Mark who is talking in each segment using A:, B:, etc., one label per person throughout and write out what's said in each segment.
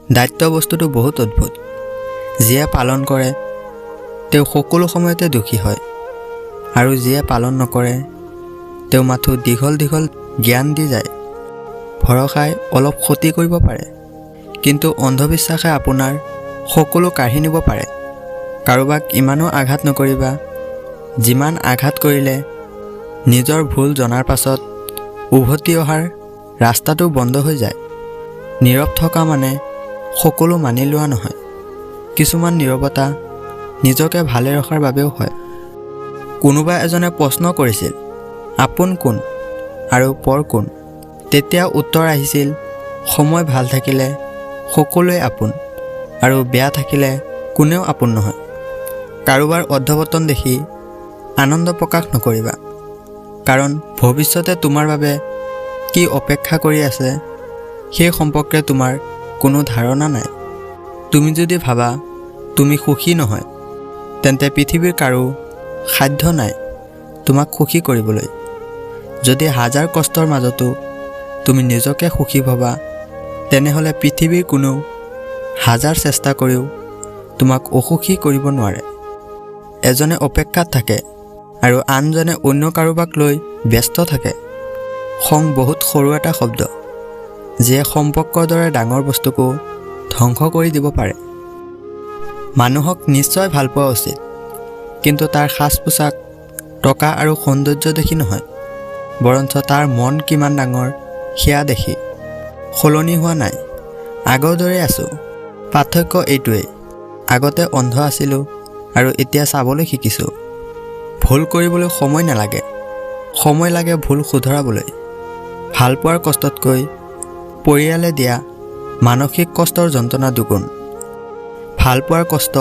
A: দায়িত্ব বস্তুটো বহুত অদ্ভুত। যিয়ে পালন কৰে তেওঁ সকলো সময়তে দুখী হয় আৰু যিয়ে পালন নকৰে তেওঁ মাথো দীঘল দীঘল জ্ঞান দি যায়। ভৰসাই অলপ ক্ষতি কৰিব পাৰে, কিন্তু অন্ধবিশ্বাসে আপোনাৰ সকলো কাঢ়ি নিব পাৰে। কাৰোবাক ইমানো আঘাত নকৰিবা যিমান আঘাত কৰিলে নিজৰ ভুল জনাৰ পাছত উভতি অহাৰ ৰাস্তাটো বন্ধ হৈ যায়। নীৰৱ থকা মানে সকলো মানি লোৱা নহয়, কিছুমান নীৰৱতা নিজকে ভালে ৰখাৰ বাবেও হয়। কোনোবা এজনে প্ৰশ্ন কৰিছিল, আপোন কোন আৰু পৰ কোন? তেতিয়া উত্তৰ আহিছিল, সময় ভাল থাকিলে সকলোৱে আপোন আৰু বেয়া থাকিলে কোনেও আপোন নহয়। কাৰোবাৰ অধঃপতন দেখি আনন্দ প্ৰকাশ নকৰিবা, কাৰণ ভৱিষ্যতে তোমাৰ বাবে কি অপেক্ষা কৰি আছে সেই সম্পৰ্কে তোমাৰ কোনো ধাৰণা নাই। তুমি যদি ভাবা তুমি সুখী নহয়, তেন্তে পৃথিৱীৰ কাৰো সাধ্য নাই তোমাক সুখী কৰিবলৈ। যদি হাজাৰ কষ্টৰ মাজতো তুমি নিজকে সুখী ভাবা, তেনেহ'লে পৃথিৱীৰ কোনেও হাজাৰ চেষ্টা কৰিও তোমাক অসুখী কৰিব নোৱাৰে। এজনে অপেক্ষাত থাকে আৰু আনজনে অন্য কাৰোবাক লৈ ব্যস্ত থাকে। খং বহুত সৰু এটা শব্দ, যিয়ে সম্পৰ্কৰ দৰে ডাঙৰ বস্তুকো ধ্বংস কৰি দিব পাৰে। মানুহক নিশ্চয় ভাল পোৱা উচিত, কিন্তু তাৰ সাজ পোছাক, টকা আৰু সৌন্দৰ্য দেখি নহয়, বৰঞ্চ তাৰ মন কিমান ডাঙৰ সেয়া দেখি। সলনি হোৱা নাই, আগৰ দৰে আছোঁ। পাৰ্থক্য এইটোৱেই, আগতে অন্ধ আছিলোঁ আৰু এতিয়া চাবলৈ শিকিছোঁ। ভুল কৰিবলৈ সময় নালাগে, সময় লাগে ভুল শুধৰাবলৈ। ভালপোৱাৰ কষ্টতকৈ পৰিয়ালে দিয়া মানসিক কষ্টৰ যন্ত্ৰণা দুগুণ। ভালপোৱাৰ কষ্ট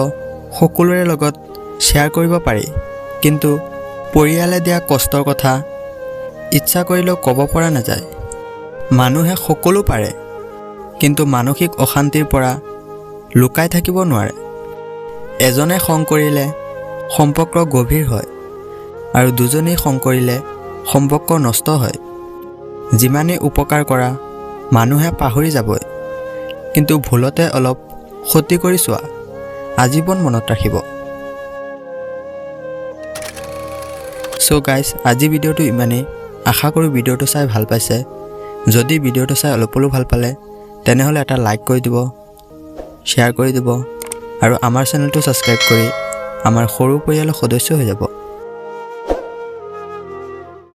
A: সকলোৰে লগত শ্বেয়াৰ কৰিব পাৰি, কিন্তু পৰিয়ালে দিয়া কষ্টৰ কথা ইচ্ছা কৰিলেও ক'ব পৰা নাযায়। মানুহে সকলো পাৰে, কিন্তু মানসিক অশান্তিৰ পৰা লুকাই থাকিব নোৱাৰে। এজনে খং কৰিলে সম্পৰ্ক গভীৰ হয় আৰু দুজনেই খং কৰিলে সম্পৰ্ক নষ্ট হয়। যিমানেই উপকাৰ কৰা, মানুহে পাহৰি যাবই, কিন্তু ভুলতে অলপ ক্ষতি কৰি চোৱা, আজীৱন মনত ৰাখিব। চ' গাইজ, আজি ভিডিঅ'টো ইমানেই। আশা কৰোঁ ভিডিঅ'টো চাই ভাল পাইছে। যদি ভিডিঅ'টো চাই অলপ হ'লেও ভাল পালে, তেনেহ'লে এটা লাইক কৰি দিব, শ্বেয়াৰ কৰি দিব আৰু আমাৰ চেনেলটো ছাবস্ক্ৰাইব কৰি আমাৰ সৰু পৰিয়ালৰ সদস্য হৈ যাব।